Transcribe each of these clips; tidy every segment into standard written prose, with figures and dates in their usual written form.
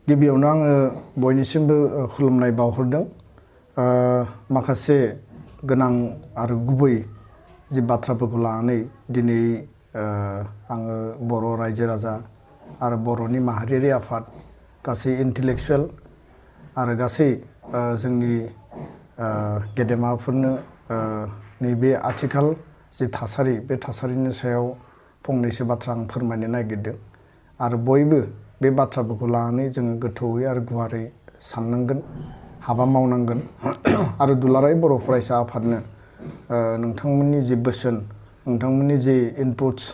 गिबियावनो आङो बयनिसिमबो खुलुमनाय बावहरदों। माखासे गोनां आरो गुबै जि बाथ्राफोरखौ लानानै दिनै आङो बर' रायजो राजा आरो बर'नि माहारियारि आफाद गासै इन्टेलेक्सुवेल आरो गासै जोंनि गेदेमाफोरनो नैबे आथिखाल जि थासारि बे थासारिनि सायाव फंनैसो बाथ्रा आं फोरमायनो नागिरदों आरो बयबो बे बाथ्राफोरखौ लानानै जोङो गोथौयै आरो गुवारै साननांगोन, हाबा मावनांगोन आरो दुलाराय बर' फरायसा आफादनो नोंथांमोननि जि बोसोन, नोंथांमोननि जि इनपुट्स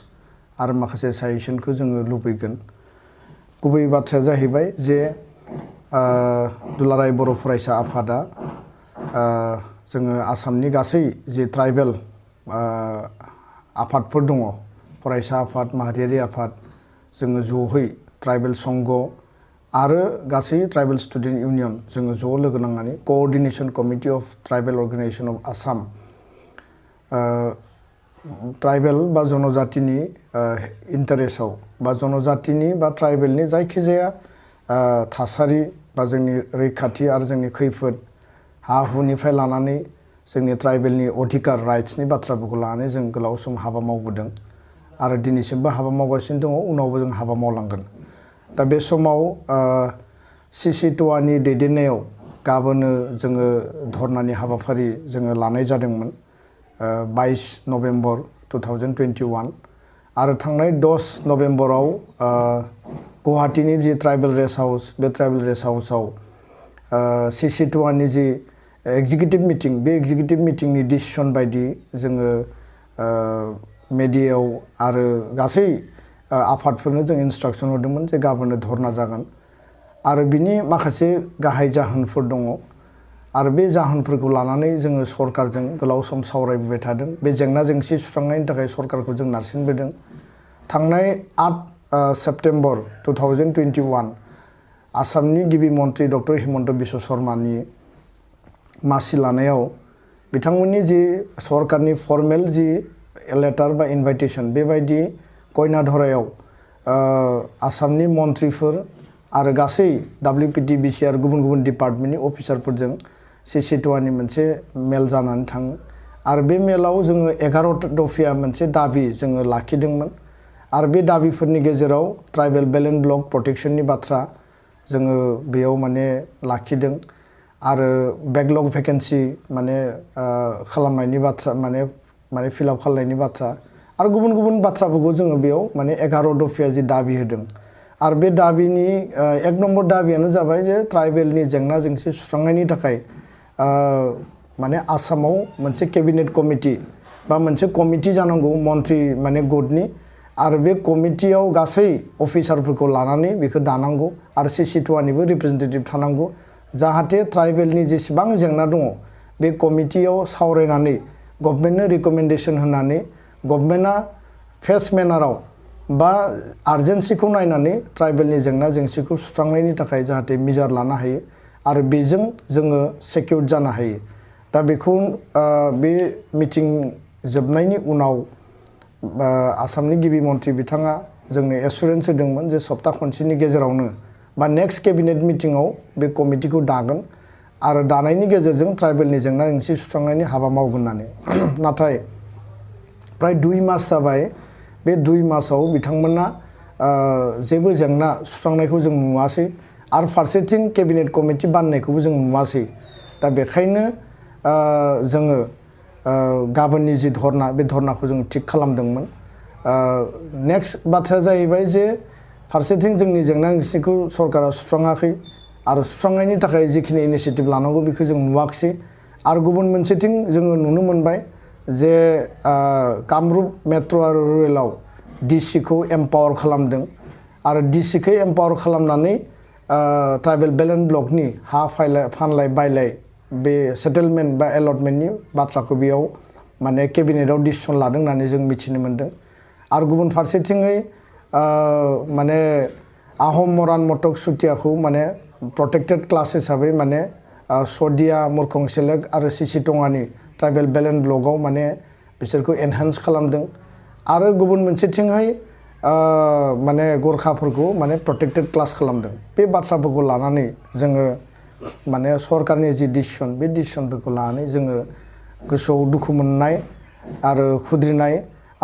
आरो माखासे साजेसनखौ जोङो लुबैगोन। गुबै बाथ्राया जाहैबाय जे दुलाराय बर' फरायसा आफादा जोङो आसामनि गासै जि ट्राइबेल आफादफोर दङ, फरायसा आफाद, माहारियारि आफाद, जोङो ज'है ट्राइबेल संघ आरो गासै ट्राइबेल स्टुडेन्ट इउनियन जोङो ज' लोगो नांनानै coordination committee of tribal organisation of Assam tribal बा जनजातिनि इन्टारेस्टआव बा जनजातिनि बा ट्राइबेलनि जायखिजाया थासारि बा जोंनि रैखाथि आरो जोंनि खैफोद हा हुनिफ्राय लानानै जोंनि ट्राइबेलनि अधिकार राइट्सनि बाथ्राफोरखौ लानानै जों गोलाव सम हाबा मावबोदों आरो दिनैसिमबो हाबा मावगासिनो दङ, उनावबो जों हाबा मावलांगोन। दा बे समाव CC ट'आनि दैदेननायाव गाबोनो जोङो धर्नानि हाबाफारि जोङो लानाय जादोंमोन 22 नभेम्बर 2021 आरो थांनाय 10 नभेम्बराव गुवाहाटीनि जि ट्राइबेल रेस्ट हाउस, बे ट्राइबेल रेस्ट हाउसआव CC ट'आनि जि एग्जिकिउटिभ मिटिं, बे एग्जिकिउटिभ मिटिंनि डिसिसन बायदि जोङो मेडियायाव आरो गासै आफादफोरनो जों इन्सट्राक्सन हरदोंमोन जे गाबोनो धर्ना जागोन आरो बिनि माखासे गाहाय जाहोनफोर दङ आरो बे जाहोनफोरखौ लानानै जोङो सरकारजों गोलाव सम सावरायबोबाय थादों। बे जेंना जेंसि सुस्रांनायनि थाखाय सरकारखौ जों नारसिनबोदों। थांनाय 8 सेप्तेम्बर 2021 आसामनि गिबि मन्त्रि डक्टर हिमन्त बिश्व शर्मानि मासि लानायाव बिथांमोननि जि सरकारनि फर्मेल जि लेटार बा इनभाइटेसन, बेबायदि कयनाधरायाव आसामनि मन्थ्रिफोर आरो गासै WPTBC आरो गुबुन गुबुन डिपार्टमेन्टनि अफिसारफोरजों CC ट'आनि मोनसे मेल जानानै थाङो आरो बे मेलाव जोङो 11 दफिया मोनसे दाबि जोङो लाखिदोंमोन आरो बे दाबिफोरनि गेजेराव ट्राइबेल बेल्ट एन्ड ब्लक प्रटेक्शननि बाथ्रा जोङो बेयाव माने लाखिदों आरो बेकलग भेकेन्सि माने खालामनायनि बाथ्रा माने फिलआप खालामनायनि बाथ्रा आरो गुबुन गुबुन बाथ्राफोरखौ जोङो बेयाव माने 11 दफिया जि दाबि होदों आरो बे दाबिनि 1 नम्बर दाबियानो जाबाय जे ट्राइबेलनि जेंना जेंसि सुस्रांनायनि थाखाय माने आसामाव मोनसे केबिनेट कमिटि बा मोनसे कमिटि जानांगौ मन्त्रि माने गटनि आरो बे कमिटियाव गासै अफिसारफोरखौ लानानै बेखौ दानांगौ आरो CC ट'आनिबो रिप्रेजेन्टेटिभ थानांगौ जाहाथे ट्राइबेलनि जेसेबां जेंना दङ बे कमिटियाव सावरायनानै गभर्नमेन्टनो रिकमेन्डेसन होनानै गभर्नमेन्टआ फेस्ट मेनाराव बा आर्जेन्सिखौ नायनानै ट्राइबेलनि जेंना जेंसिखौ सुस्रांनायनि थाखाय जाहाथे मिजार लानो हायो आरो बेजों जोङो सेकिउर जानो हायो। दा बेखौ बे मिटिं जोबनायनि उनाव आसामनि गिबि मन्त्रि बिथाङा जोंनो एसुरेन्स होदोंमोन जे सप्ता खनसेनि गेजेरावनो बा नेक्स्ट केबिनेट मिटिङाव बे कमिटिखौ दागोन आरो दानायनि गेजेरजों ट्राइबेलनि जेंना जेंसि सुस्रांनायनि हाबा मावगोन होननानै। नाथाय प्राय 2 मास जाबाय, बे 2 मासाव बिथांमोना जेबो जेंना सुस्रांनायखौ जों नुवासै आरो फारसेथिं केबिनेट कमिटि बाननायखौबो जों नुवासै। दा बेखायनो जोङो गाबोननि जि धर्ना, बे धर्नाखौ जों थिग खालामदोंमोन। नेक्स्ट बाथ्राया जाहैबाय जे फारसेथिं जोंनि जेंना जेंसिखौ सरकारा सुस्राङाखै आरो सुस्रांनायनि थाखाय जिखिनि इनिसियेटिभ लानांगौ बेखौ जों नुवाखिसै आरो गुबुन मोनसेथिं जोङो नुनो मोनबाय जे कामरुप मेट्र' आरो रुरेलाव DCखौ एम्पावार खालामदों आरो DCखौ एम्पावार खालामनानै ट्राइबेल बेल्ट एन्ड ब्लकनि हा फानलाय बायलाय बे सेटेलमेन्ट बा एलटमेन्टनि बाथ्राखौ बेयाव माने केबिनेटआव डिसिसन लादों होननानै जों मिथिनो मोन्दों आरो गुबुन फारसेथिङै माने आहम मरान मटक चुटियाखौ माने प्रटेक्टेड क्लास हिसाबै माने सदिया मुरखं सेलेक आरो CC ट'आनि ट्राइबेल बेल्ट एन्ड ब्लकआव माने बिसोरखौ एनहान्स खालामदों आरो गुबुन मोनसेथिंहाय माने गरखाफोरखौ माने प्रटेक्टेड क्लास खालामदों बे बाथ्राफोरखौ लानानै जोङो माने सरकारनि जि डिसिसन बे डिसिसनफोरखौ लानानै जोङो गोसोआव दुखु मोननाय आरो खुद्रिनाय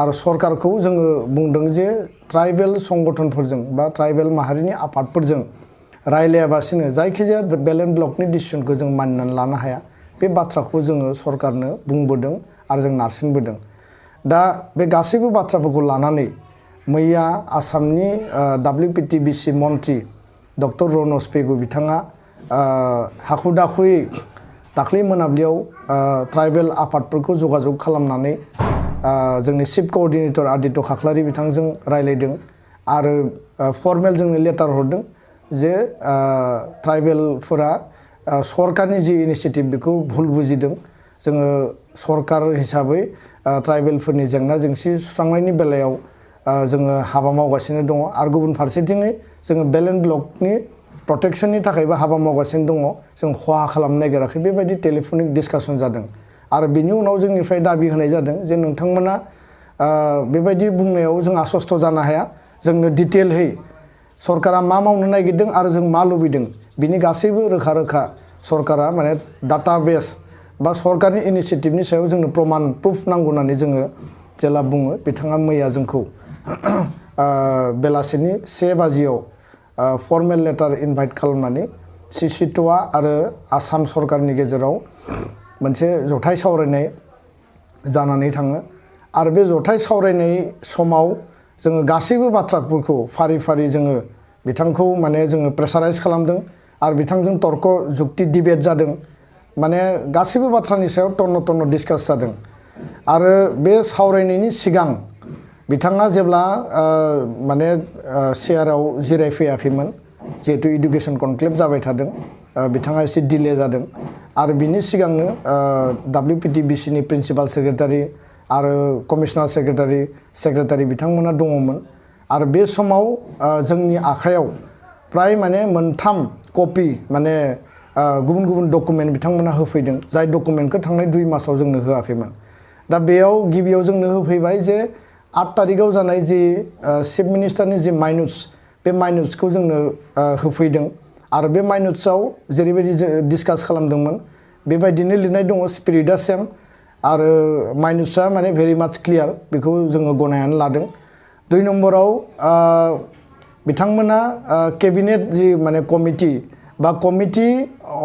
आरो सरकारखौ जोङो बुंदों जे ट्राइबेल संगठनफोरजों बा ट्राइबेल माहारिनि आफादफोरजों रायलायाबासिनो जायखिजाया बेलेन्ट ब्लकनि डिसिसनखौ जों मानिनानै लानो हाया बे बाथ्राखौ जोङो सरकारनो बुंबोदों आरो जों नारसिनबोदों दा बे गासैबो बाथ्राफोरखौ लानानै मैया आसामनि WPTBC मन्त्रि डक्टर रनज पेगु बिथाङा हाखु दाखुयै दाख्लै मोनाबिलियाव ट्राइबेल आफादफोरखौ जगाजग खालामनानै जोंनि चिफ कअर्डिनेटर आदित्य खाख्लारि बिथांजों रायलायदों आरो फर्मेल जोंनो लेटार हरदों जे ट्राइबेलफोरा सरकारनि जि इनिशिएटिभ बेखौ भुल बुजिदों जोङो सरकार हिसाबै ट्राइबेलफोरनि जेंना जेंसि सुस्रांनायनि बेलायाव जोङो हाबा मावगासिनो दङ आरो गुबुन फारसेथिङै जोङो बेलेन्ट ब्लकनि प्रटेक्शननि थाखायबो हाबा मावगासिनो दङ जों खहा खालामनो नागिराखै बेबायदि टेलिफनिक डिसकासन जादों आरो बिनि उनाव जोंनिफ्राय दाबि होनाय जादों जे नोंथांमोना बेबायदि बुंनायाव जों आसस्त जानो हाया जोंनो डिटेलहै सरकारा मा मावनो नागिरदों आरो जों मा लुबैदों बिनि गासैबो रोखा रोखा सरकारा माने डाटाबेस बा सरकारनि इनिशिएटिभनि सायाव जोंनो प्रमाण प्रुफ नांगौ होननानै जोङो जेला बुङो बिथाङा मैया जोंखौ बेलासिनि 1 बाजियाव फर्मेल लेटार इनभाइट खालामनानै सिसिट'आ आरो आसाम सरकारनि गेजेराव मोनसे जथाय सावरायनाय जानानै थाङो आरो बे जथाय सावरायनाय समाव जोङो गासैबो बाथ्राफोरखौ फारि फारि जोङो बिथांखौ माने जोङो प्रेसाराइज खालामदों आरो बिथांजों तर्क जुक्ति डिबेट जादों माने गासैबो बाथ्रानि सायाव टन्न डिसकास जादों आरो बे सावरायनायनि सिगां बिथाङा जेब्ला माने चेयाराव जिरायफैयाखैमोन जिहेतु इडुकेसन कनक्लेभ जाबाय थादों बिथाङा एसे डिले जादों आरो बिनि सिगांनो WPTBCनि प्रिन्सिपाल सेक्रेटारि आरो कमिशनार सेक्रेटारि बिथांमोना दङमोन आरो बे समाव जोंनि आखायाव प्राय माने 3 कपि माने गुबुन गुबुन डकुमेन्ट बिथांमोना होफैदों जाय डकुमेन्टखौ थांनाय 2 मासाव जोंनो होआखैमोन दा बेयाव गिबियाव जोंनो होफैबाय जे 8 तारिखाव जानाय जि चिफ मिनिस्टारनि जि माइनुट्स बे माइनुट्सखौ जोंनो होफैदों आरो बे माइनुट्सआव जेरैबायदि डिसकास खालामदोंमोन बेबायदिनो लिरनाय दङ स्पिरिटआ सेम आरो माइनुट्सआ माने भेरि माच क्लियार बेखौ जोङो गनायनानै लादों 2 नम्बराव बिथांमोना केबिनेट जि माने कमिटि बा कमिटि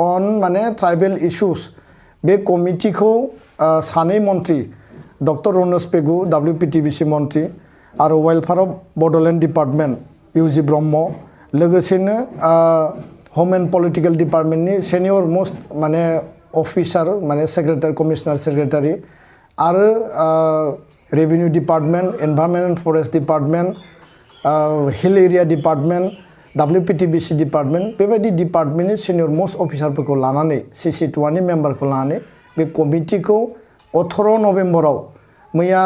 अन माने ट्राइबेल इश्यूज बे कमिटिखौ 2 मन्त्रि डक्टर रनज पेगु WPTBC मन्त्रि आरो welfare of Bodoland department UG Brahma लोगोसेनो होम एन्ड पलिटिकेल डिपार्टमेन्टनि सेनियर मोस्ट माने अफिसार माने सेक्रेटारि कमिशनार सेक्रेटारि आरो revenue department environment and forest department hill area department WPTBC department बेबायदि डिपार्टमेन्टनि सेनियर मोस्ट अफिसारफोरखौ लानानै सिसिट'आनि मेम्बारखौ लानानै बे कमिटिखौ 18 नभेम्बराव मैया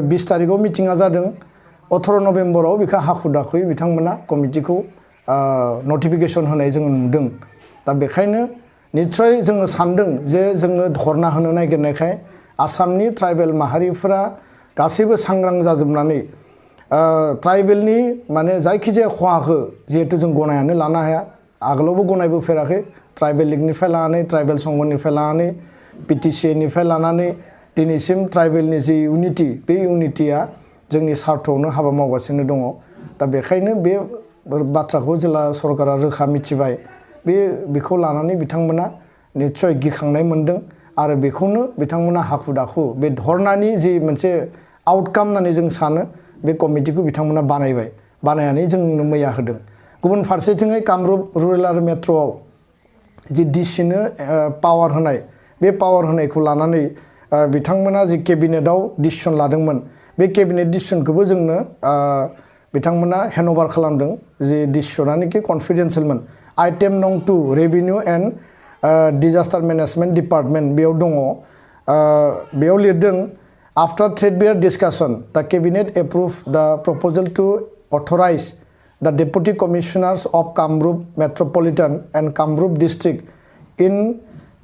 20 तारिखाव मिटिङा जादों 18 नभेम्बराव बेखौ हाखु दाखुयै बिथांमोना कमिटिखौ नटिफिकेसन होनाय जोङो नुदों दा बेखायनो निश्चय जोङो सानदों जे जोङो धरना होनो नागिरनायखाय आसामनि ट्राइबेल माहारिफोरा गासैबो सांग्रां जाजोबनानै ट्राइबेलनि माने जायखिजाया खहाखौ जिहेतु जों गनायनानै लानो हाया आगोलावबो गनायबोफेराखै ट्राइबेल लिगनिफ्राय लानानै ट्राइबेल संघनिफ्राय लानानै PTCAनिफ्राय लानानै दिनैसिम ट्राइबेलनि जि इउनिटि बे इउनिटिया जोंनि सार्थआवनो हाबा मावगासिनो दङ दा बेखायनो बे बाथ्राखौ जेला सरकारा रोखा मिथिबाय बेखौ लानानै बिथांमोना निश्चय गिखांनाय मोनदों आरो बेखौनो बिथांमोना हाखु दाखु बे धरनानि जि मोनसे आउटकाम होननानै जों सानो बे कमिटिखौ बिथांमोना बानायनानै जोंनो मैया होदों गुबुन फारसेथिङै कामरुप रुरेल आरो मेट्र'आव जि डिसिनो पावार होनाय बे पावार होनायखौ लानानै बिथांमोना जि केबिनेटआव डिसिसन लादोंमोन बे केबिनेट डिसिसनखौबो जोंनो बिथांमोना हेन्डअभार खालामदों जि डिसिसनानोखि कनफिडेन्सियेलमोन आइटेम नं 2 revenue and disaster management department बेयाव दङ बेयाव लिरदों आफ्टार थ्रेडबेयार डिस्कासन द cabinet approve the proposal to authorise the deputy commissioners of Kamrup metropolitan and Kamrup district in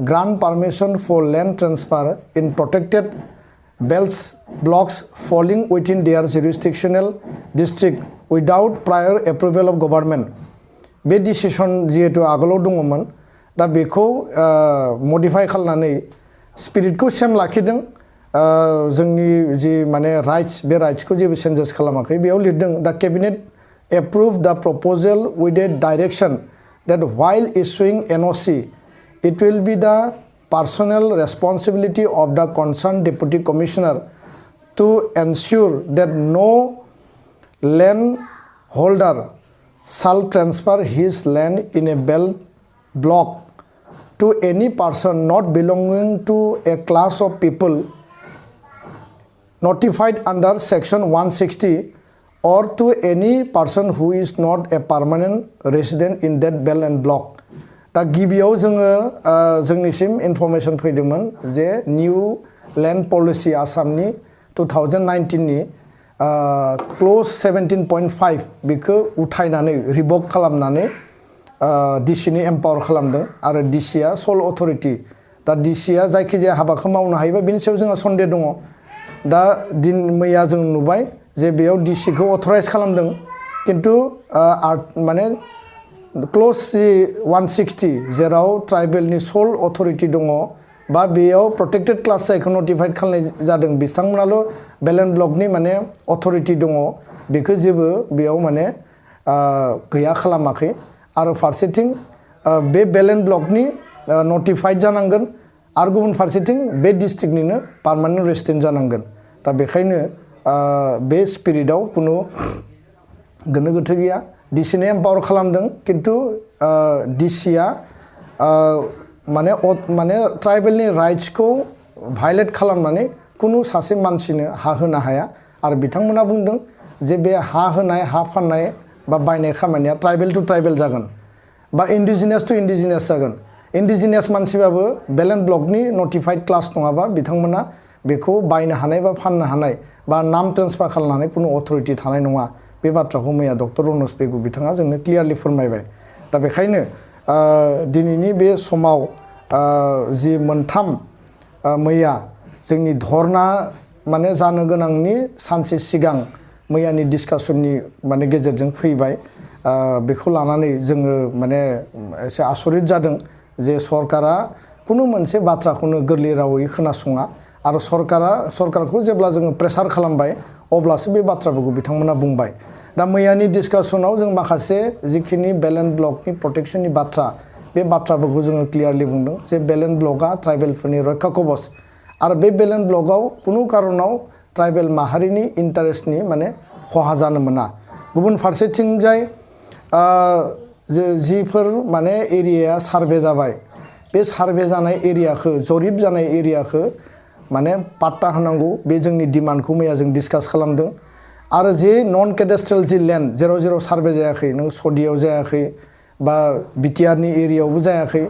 grant permission for land transfer in protected belts blocks falling within their jurisdictional district without prior approval of government. बे decision जिहेतु आगोलाव दङमोन दा बेखौ modify खालामनानै स्पिरिटखौ same लाखिदों जोंनि जि माने राइट्स बे राइट्सखौ जेबो चेन्जेस खालामाखै बेयाव लिरदों दा cabinet approve the proposal with a direction that while issuing NOC it will be the personal responsibility of the concerned deputy commissioner to ensure that no landholder shall transfer his land in a belt block to any person not belonging to a class of people notified under section 160 or to any person who is not a permanent resident in that belt and block. दा गिबियाव जोङो जोंनिसिम information फैदोंमोन जे new land policy आसामनि 2019 नि क्ल'ज 17.5 बेखौ उथायनानै रिभ'क खालामनानै डिसिनि एम्पावार खालामदों आरो डिसिया स'ल अथ'रिटि दा डिसिया जायखिजाया हाबाखौ मावनो हायोबा बेनि सायाव जोंहा सन्देह दङ दा मैया जों नुबाय जे बेयाव डिसिखौ अथराइज खालामदों किन्तु माने क्ल'ज 160 जेराव ट्राइबेलनि स'ल अथ'रिटि दङ बा बेयाव प्रटेक्टेड क्लास जायखौ नटिफाइड खालामनाय जादों बिथांमोनाल' बेलेन्ड ब्लकनि माने अथ'रिटि दङ बेखौ जेबो बेयाव माने गैया खालामाखै आरो फारसेथिं बे बेलेन्ड ब्लकनि नटिफाइड जानांगोन आरो गुबुन फारसेथिं बे डिस्ट्रिक्टनिनो पार्मानेन्ट रेसिडेन्ट जानांगोन दा बेखायनो बे स्पिरिटआव कुनु गोनो गोथो गैया डिसिनि एम्पावार खालामदों किन्तु डिसिया माने ट्राइबेलनि राइट्सखौ भायलेट खालामनानै कुनु सासे मानसिनो हा होनो हाया आरो बिथांमोना बुंदों जे बे हा होनाय हा फाननाय बा बायनाय खामानिया ट्राइबेल टु ट्राइबेल जागोन बा इन्डिजिनियास टु इन्डिजिनियास जागोन इन्डिजिनियास मानसिबाबो बेलेन्ड ब्लकनि नटिफाइड क्लास नङाबा बिथांमोना बेखौ बायनो हानाय बा फाननो हानाय बा नाम ट्रेन्सफार खालामनानै कुनु अथ'रिटि थानाय नङा बे बाथ्राखौ मैया डक्टर रनज पेगु बिथाङा जोंनो क्लियारलि फोरमायबाय दा बेखायनो दिनैनि बे समाव जि मोनथाम मैया जोंनि धरना माने जानो गोनांनि सानसे सिगां मैयानि डिसकासननि माने गेजेरजों फैबाय बेखौ लानानै जोङो माने एसे आसरित जादों जे सरकारा कुनु मोनसे बाथ्राखौनो गोरलै रावै खोनासङा आरो सरकारखौ जेब्ला जोङो प्रेसार खालामबाय अब्लासो बे बाथ्राफोरखौ बिथांमोना बुंबाय दा मैयानि डिसकासनाव जों माखासे जिखिनि बेलेन्ड ब्लकनि प्रटेक्शननि बाथ्रा बे बाथ्राफोरखौ जोङो क्लियारलि बुंदों जे बेलेन्ड ब्लकआ ट्राइबेलफोरनि रैखा कवच आरो बे बेलेन्ड ब्लकआव कुनु कारनाव ट्राइबेल माहारिनि इन्टारेस्टनि माने खहा जानो मोना गुबुन फारसेथिंजाय जिफोर माने एरियाया सार्भे जाबाय बे सार्भे जानाय एरियाखौ जरिब जानाय एरियाखौ माने पाट्टा होनांगौ बे जोंनि डिमान्डखौ मैया जों डिसकास खालामदों आरो जे नन केडेस्ट्रेल जि लेन्ड जेराव जेराव सार्भे जायाखै नों सदियाव जायाखै बा बिटिआरनि एरियायावबो जायाखै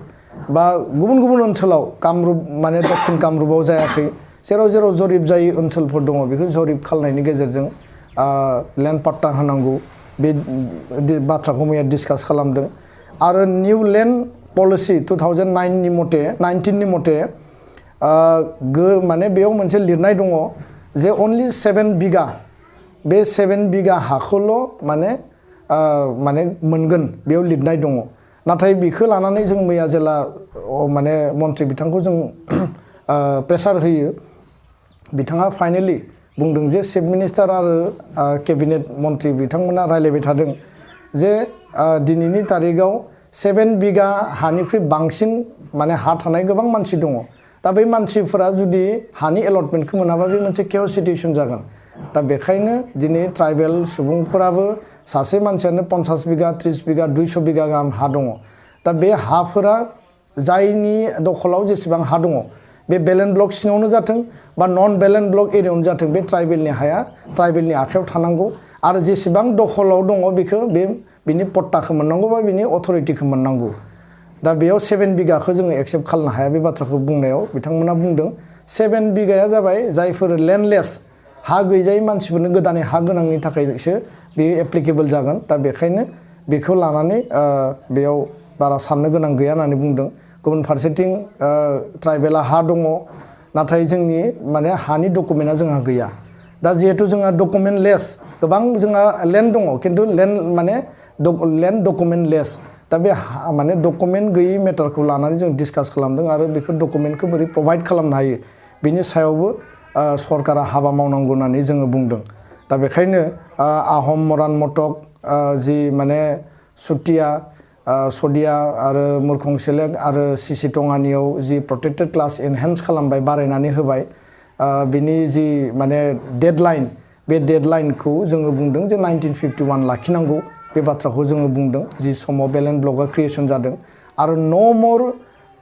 बा गुबुन गुबुन ओनसोलाव कामरुप माने दक्षिण कामरुपाव जायाखै जेराव जेराव जरिब जायै ओनसोलफोर दङ बेखौ जरिब खालामनायनि गेजेरजों लेन्ड पाट्टा होनांगौ बे बाथ्राखौ मैया डिसकास खालामदों आरो निउ लेन्ड पलिसि 2019 नि मथे माने बेयाव मोनसे लिरनाय दङ जे अनलि 7 बिगा बे 7 बिगा हाखौल' माने मोनगोन बेयाव लिरनाय दङ नाथाय बेखौ लानानै जों मैया जेला माने मन्त्रि बिथांखौ जों प्रेसार होयो बिथाङा फाइनेलि बुंदों जे चिफ मिनिस्टार आरो केबिनेट मन्त्रि बिथांमोना रायलायबाय थादों जे दिनैनि तारिखाव 7 बिगा हानिख्रुइ बांसिन माने हा थानाय गोबां मानसि दङ दा बै मानसिफोरा जुदि हानि एलटमेन्टखौ मोनाबा बे मोनसे केअस सिटुएसन जागोन दा बेखायनो दिनै ट्राइबेल सुबुंफोराबो सासे मानसियानो 50 बिगा 30 बिगा 200 बिगा गाहाम हा दङ दा बे हाफोरा जायनि दखलाव जेसेबां हा दङ बे बेलेन्ड ब्लक सिङावनो जाथों बा नन बेलेन्ड ब्लक एरियायावनो जाथों बे ट्राइबेलनि हाया ट्राइबेलनि आखायाव थानांगौ आरो जेसेबां दखलाव दङ बेखौ बिनि पट्टाखौ मोननांगौ बा बिनि अथ'रिटिखौ मोननांगौ दा बेयाव 7 बिगाखौ जोङो एक्सेप्ट खालामनो हाया बे बाथ्राखौ बुंनायाव बिथांमोना बुंदों 7 बिगाया जाबाय जायफोर लेन्डलेस हा गैजायै मानसिफोरनो गोदानै हा गोनांनि थाखायसो बेयो एप्लिकेबल जागोन दा बेखायनो बेखौ लानानै बेयाव बारा साननो गोनां गैया होननानै बुंदों गुबुन फारसेथिं ट्राइबेला हा दङ नाथाय जोंनि माने हानि डकुमेन्टआ जोंहा गैया दा जिहेतु जोंहा डकुमेन्ट लेस गोबां जोंहा लेन्ड दङ खिन्थु लेन्ड माने लेन्ड डकुमेन्ट लेस दा बे माने डकुमेन्ट गैयै मेटारखौ लानानै जों डिसकास खालामदों आरो बेखौ डकुमेन्टखौ बोरै प्रभाइड खालामनो हायो बिनि सायावबो सरकारा हाबा मावनांगौ होननानै जोङो बुंदों दा बेखायनो आहम मरान मटक जि माने सुतिया सदिया आरो मुरखं सेलेक आरो सिसि टङानियाव जि प्रटेक्टेड क्लास एनहेन्स खालामबाय बारायनानै होबाय बिनि जि माने डेडलाइन बे डेडलाइनखौ जोङो बुंदों जे 1951 लाखिनांगौ बे बाथ्राखौ जोङो बुंदों जि समाव बेलेन्ड ब्लकआ क्रिएसन जादों आरो नो मोर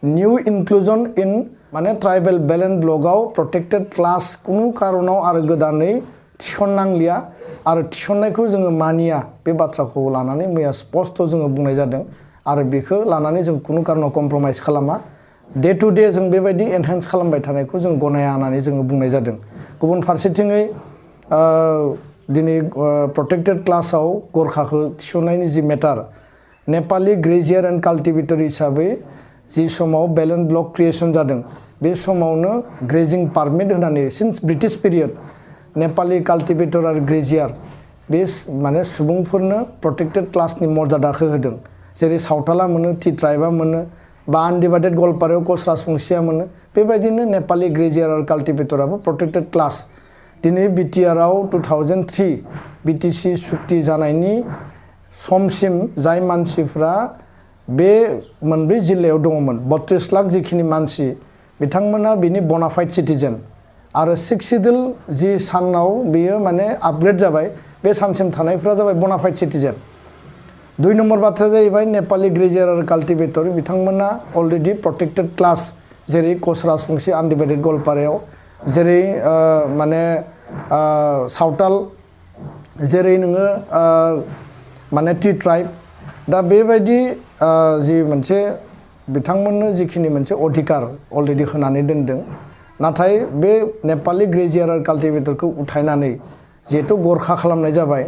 निउ इनक्लुजन इन माने ट्राइबेल बेलेन्ड ब्लकआव प्रटेक्टेड क्लास कुनु कारनाव आरो गोदानै थिसननांलिया आरो थिसननायखौ जोङो मानिया बे बाथ्राखौ लानानै मैया स्पष्ट जोङो बुंनाय जादों आरो बेखौ लानानै जों कुनु कारनाव कमप्रमाइज खालामा डे टु डे जों बेबायदि एनहेन्स खालामबाय थानायखौ जों गनाया होननानै जोङो बुंनाय जादों गुबुन फारसेथिङै दिनै प्रटेक्टेड क्लासाव गरखाखौ थिसननायनि जि मेटार नेपाली ग्रेजियार एन्ड काल्टिभेटर हिसाबै जि समाव बेलेन्ड ब्लक क्रिएसन जादों बे समावनो ग्रेजिं पारमिट होनानै since British period Nepali cultivator आरो ग्रेजियार बे माने सुबुंफोरनो प्रटेक्टेड क्लासनि मर्यादाखौ होदों जेरै सावथाला मोनो टि ट्राइबा मोनो बा आनडिभाइडेड गवालपारायाव कच राजबंसिया मोनो बेबायदिनो नेपाली ग्रेजियार आरो काल्टिभेटराबो प्रटेक्टेड क्लास दिनै बिटिआरआव 2003 बिटिसि सुक्ति जानायनि समसिम जाय मानसिफ्रा बे मोनब्रै जिल्लायाव दङमोन 32 लाख जिखिनि मानसि बिथांमोना बिनि बनाफाइड सिटिजेन आरो 6 सिडिउल जि सानाव बेयो माने आपग्रेड जाबाय बे सानसिम थानायफ्रा जाबाय बनाफाइड सिटिजेन 2 नम्बर बाथ्राया जाहैबाय नेपाली ग्रेजियार आरो काल्टिभेटर बिथांमोना अलरेडि प्रटेक्टेड क्लास जेरै कच राजबंसि आनडिभाइडेड गवालपारायाव जेरै माने सावताल जेरै नोङो माने टि ट्राइब दा बेबायदि जि मोनसे बिथांमोननो जिखिनि मोनसे अधिकार अलरेडि होनानै दोनदों नाथाय बे नेपाली ग्रेजियार आरो काल्टिभेटरखौ उथायनानै जिहेतु गरखा खालामनाय जाबाय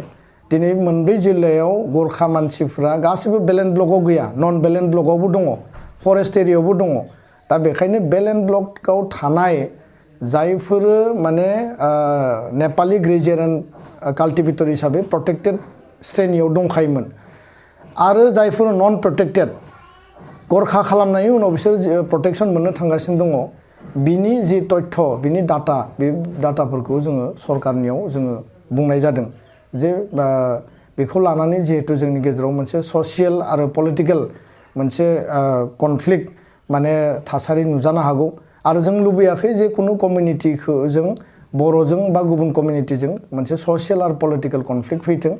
दिनै मोनब्रै जिल्लायाव गरखा मानसिफ्रा गासिबो बेलेन्ड ब्लकआव गैया नन बेलेन्ड ब्लकआवबो दङ फरेस्ट एरियायावबो दङ दा बेखायनो बेलेन्ड ब्लकआव थानाय जायफोरो माने नेपाली ग्रेजियार एन्ड काल्टिभेटर हिसाबै प्रटेक्टेड श्रेणियाव दंखायोमोन आरो जायफोर नन प्रटेक्टेड गरखा खालामनायनि उनाव बिसोर प्रटेक्सन मोननो थांगासिनो दङ बिनि जि तथ्य बिनि डाटा बे डाटाफोरखौ जोङो सरकारनियाव जोङो बुंनाय जादों जे बेखौ लानानै जिहेतु जोंनि गेजेराव मोनसे ससियेल आरो पलिटिकेल मोनसे कनफ्लिक्ट माने थासारि नुजानो हागौ आरो जों लुबैयाखै जे कुनु कमिउनिटिखौ जों बर'जों बा गुबुन कमिउनिटिजों मोनसे ससियेल आरो पलिटिकेल कनफ्लिक्ट फैथों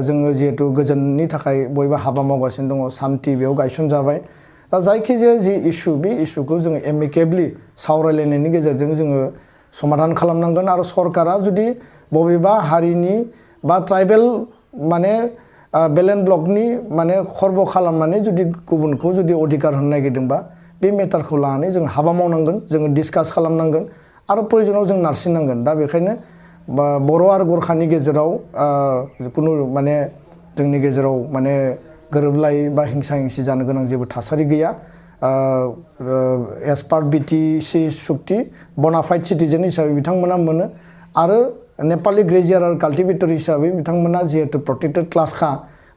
जोङो जिहेतु गोजोननि थाखाय बयबो हाबा मावगासिनो दङ सान्ति बेयाव गायसनजाबाय दा जायखिजाया जि इस्यु बे इस्युखौ जोङो एमिकेबलि सावरायलायनायनि गेजेरजों जोङो समाधान खालामनांगोन आरो सरकारा जुदि बबेबा हारिनि बा ट्राइबेल माने बेलेन्ड ब्लकनि माने खर्ब खालामनानै जुदि गुबुनखौ जुदि अधिकार होनो नागिरदोंबा बे मेटारखौ लानानै जों हाबा मावनांगोन जोङो डिसकास खालामनांगोन आरो प्रयोजनाव जों नारसिननांगोन दा बेखायनो बर' आरो गरखानि गेजेराव जिखुनु माने जोंनि गेजेराव माने गोरोबलायै बा हिंसा हिंसि जानो गोनां जेबो थासारि गैया एस पार्ट बिटिसि सुक्ति बनाफाइड सिटिजेन हिसाबै बिथांमोना मोनो आरो नेपाली ग्रेजियार आरो काल्टिभेटर हिसाबै बिथांमोना जिहेतु प्रटेक्टेड क्लासखा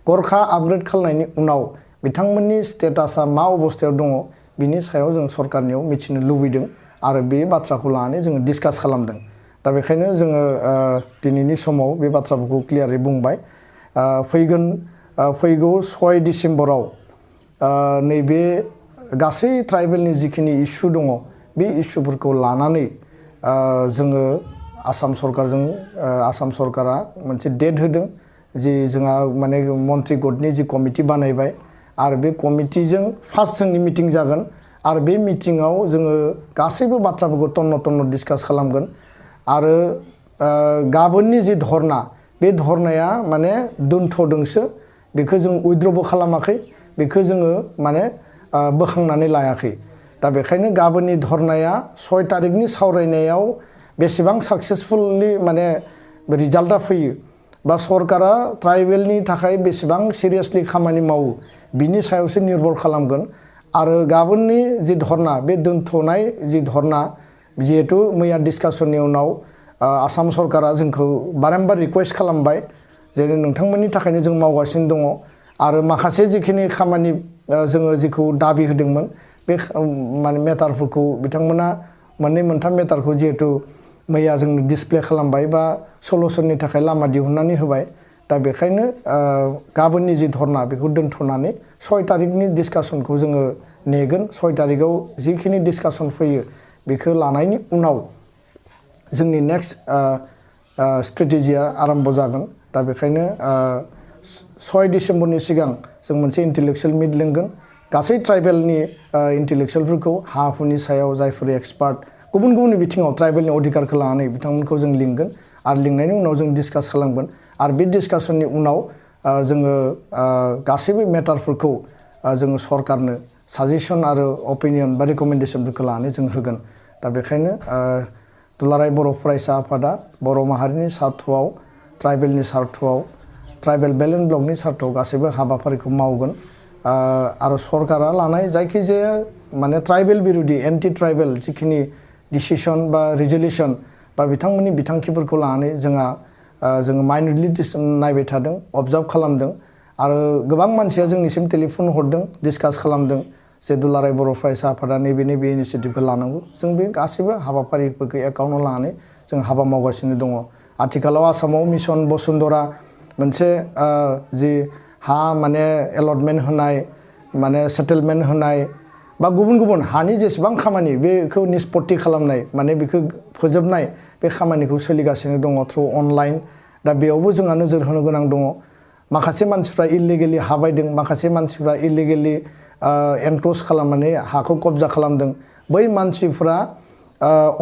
गरखा आपग्रेड खालामनायनि उनाव बिथांमोननि स्टेटासा मा अबस्थायाव दङ बिनि सायाव जों सरकारनियाव मिथिनो लुबैदों आरो बे बाथ्राखौ लानानै जोङो डिसकास खालामदों दा बेखायनो जोङो दिनैनि समाव बे बाथ्राफोरखौ क्लियारै बुंबाय फैगौ 6 डिसेम्बराव नैबे गासै ट्राइबेलनि जिखिनि इस्यु दङ बे इस्युफोरखौ लानानै जोङो आसाम सरकारा मोनसे डेट होदों जि जोंहा माने मन्त्रि गटनि जि कमिटि बानायबाय आरो बे कमिटिजों फार्स्ट जोंनि मिटिं जागोन आरो बे मिटिङाव जोङो गासैबो बाथ्राफोरखौ तन्न डिसकास खालामगोन आरो गाबोननि जि धरना बे धरनाया माने दोनथ'दोंसो बेखौ जों उइथड्रबो खालामाखै बेखौ जोङो माने बोखांनानै लायाखै दा बेखायनो गाबोननि धरनाया 6 तारिखनि सावरायनायाव बेसेबां साक्सेसफुली माने रिजाल्टआ फैयो बा सरकारा ट्राइबेलनि थाखाय बेसेबां सिरियासलि खामानि मावो बिनि सायावसो निर्भर खालामगोन आरो गाबोननि जि धरना बे दोनथ'नाय जि धरना जिहेतु मैया डिसकासननि उनाव आसाम सरकारा जोंखौ बारम्बार रिक्वेस्ट खालामबाय जे नोंथांमोननि थाखायनो जों मावगासिनो दङ आरो माखासे जिखिनि खामानि जोङो जिखौ दाबि होदोंमोन बे माने मेटारफोरखौ बिथांमोना मोननै मोनथाम मेटारखौ जिहेतु मैया जोंनो डिसप्ले खालामबाय बा सलुशननि थाखाय लामा दिहुननानै होबाय दा बेखायनो गाबोननि जि धरना बेखौ दोनथ'नानै 6 तारिखनि डिसकासनखौ जोङो नेगोन 6 तारिखआव जिखिनि डिसकासन फैयो बेखौ लानायनि उनाव जोंनि नेक्स्ट स्ट्रेटेजिया आरम्भ जागोन दा बेखायनो 6 डिसेम्बरनि सिगां जों मोनसे इन्टेलेक्सुवेल मिट लिंगोन गासै ट्राइबेलनि इन्टेलेक्सुवेलफोरखौ हा हुनि सायाव जायफोर एक्सपार्ट गुबुन गुबुन बिथिङाव ट्राइबेलनि अधिकारखौ लानानै बिथांमोनखौ जों लिंगोन आरो लिंनायनि उनाव जों डिसकास खालामगोन आरो बे डिसकासननि उनाव जोङो गासैबो मेटारफोरखौ जोङो सरकारनो साजेसन आरो अपिनियन बा रिकमेन्डेसनफोरखौ लानानै जों होगोन दा बेखायनो दुलाराय बर' फरायसा आफादा बर' माहारिनि सार्थआव ट्राइबेलनि सार्थआव ट्राइबेल बेल्ट एन्ड ब्लकनि सार्थआव गासैबो हाबाफारिखौ मावगोन आरो सरकारा लानाय जायखिजाया माने ट्राइबेल बिरोधि एन्टि ट्राइबेल जिखिनि डिसिसन बा रिजलिउसन बा बिथांमोननि बिथांखिफोरखौ लानानै जोङो माइन्डलि नायबाय थादों अबजार्भ खालामदों आरो गोबां मानसिया जोंनिसिम टेलिफन हरदों डिसकास खालामदों जे दुलाराय बर' फरायसा आफादा नैबे इनिसियेटिभखौ लानांगौ जों बे गासैबो हाबाफारिफोरखौ एकाउन्टआव लानानै जों हाबा मावगासिनो दङ आथिखालाव आसामाव मिशन बसुन्धरा मोनसे जि हा माने एलटमेन्ट होनाय माने सेटेलमेन्ट होनाय बा गुबुन गुबुन हानि जेसेबां खामानि बेखौ निष्पत्ति खालामनाय माने बेखौ फोजोबनाय बे खामानिखौ सोलिगासिनो दङ थ्रु अनलाइन दा बेयावबो जोंहा नोजोर होनो गोनां दङ माखासे मानसिफ्रा इलिगेलि हा बायदों माखासे मानसिफ्रा इलिगेलि एनक्ल'ज खालामनानै हाखौ कब्जा खालामदों बै मानसिफ्रा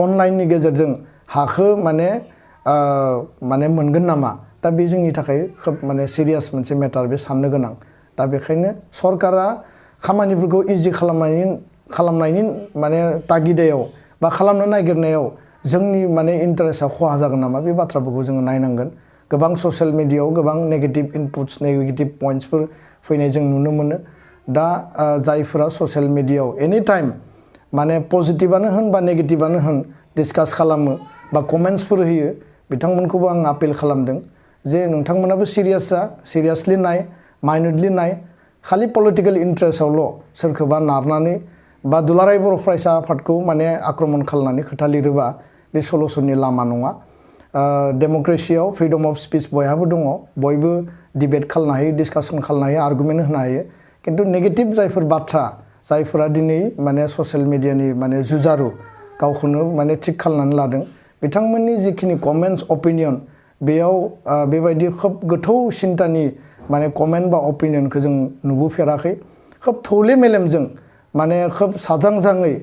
अनलाइननि गेजेरजों हाखौ माने मोनगोन नामा दा बे जोंनि थाखाय खोब माने सिरियास मोनसे मेटार बे साननो गोनां दा बेखायनो सरकारा खामानिफोरखौ इजि खालामनायनि माने तागिदायाव बा खालामनो नागिरनायाव जोंनि माने इन्टारेस्टआ खहा जागोन नामा बे बाथ्राफोरखौ जोङो नायनांगोन गोबां ससियेल मिडियायाव गोबां नेगेटिभ इनपुट्स नेगेटिभ पइन्ट्सफोर फैनाय जों नुनो मोनो दा जायफोरा ससियेल मिडियायाव एनि टाइम माने पजिटिभानो होन बा नेगेटिभानो होन डिसकास खालामो बा कमेन्ट्सफोर होयो बिथांमोनखौबो आं आपिल खालामदों जे नोंथांमोनाबो सिरियासलि नाय माइन्डलि नाय खालि पलिटिकेल इन्टारेस्टआवल' सोरखौबा नारनानै बा दुलाराय बर' फरायसा आफादखौ माने आक्रमन खालामनानै खोथा लिरोबा बे सलुशननि लामा नङा डेम'क्रेसियाव फ्रिडम अफ स्पिच बयहाबो दङ बयबो डिबेट खालामनो हायो डिसकासन खालामनो हायो आर्गुमेन्ट होनो हायो किन्तु नेगेटिभ जायफोर बाथ्रा जायफोरा दिनै माने ससियेल मिडियानि माने जुजारु गावखौनो माने थिग खालामनानै लादों बिथांमोननि जिखिनि कमेन्ट्स अपिनियन बेयाव बेबायदि खोब गोथौ सिन्तानि माने कमेन्ट बा अपिनियनखौ जों नुबोफेराखै खोब थौले मेलेमजों माने खोब साजांजाङै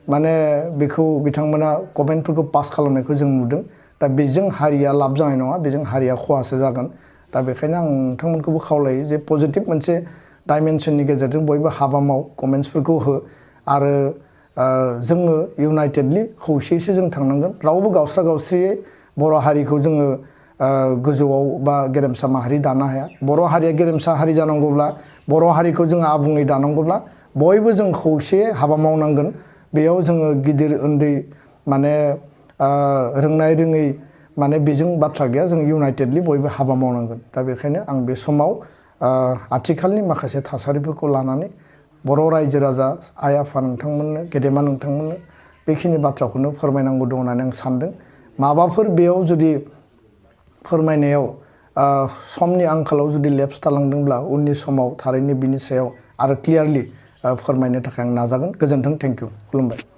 माने बेखौ बिथांमोना कमेन्टफोरखौ पास खालामनायखौ जों नुदों दा बेजों हारिया लाब जानाय नङा बेजों हारिया खहासो जागोन दा बेखायनो आं नोंथांमोनखौबो खावलायो जे पजिटिभ मोनसे डाइमेनसननि गेजेरजों बयबो हाबा माव कमेन्ट्सफोरखौ हो आरो जोङो इउनाइटेडलि खौसेयैसो जों थांनांगोन रावबो गावस्रा गावस्रियै बर' हारिखौ जोङो गोजौआव बा गेरेमसा माहारि दानो हाया बर' हारिया गेरेमसा हारि जानांगौब्ला बर' हारिखौ जोङो आबुङै दानांगौब्ला बयबो जों खौसेयै हाबा मावनांगोन बेयाव जोङो गिदिर उन्दै माने रोंनाय रोङै माने बेजों बाथ्रा गैया जों इउनाइटेडलि बयबो हाबा मावनांगोन दा बेखायनो आं बे समाव आथिखालनि माखासे थासारिफोरखौ लानानै बर' रायजो राजा आइ आफा नोंथांमोननो गेदेमा नोंथांमोननो बेखिनि बाथ्राखौनो फोरमायनांगौ दं होननानै आं सानदों माबाफोर बेयाव जुदि फोरमायनायाव समनि आंखालाव जुदि लेप्स थालांदोंब्ला उननि समाव थारैनो बिनि सायाव आरो क्लियारलि फोरमायनो थाखाय आं नाजागोन गोजोन्थों थेंक इउ खुलुमबाय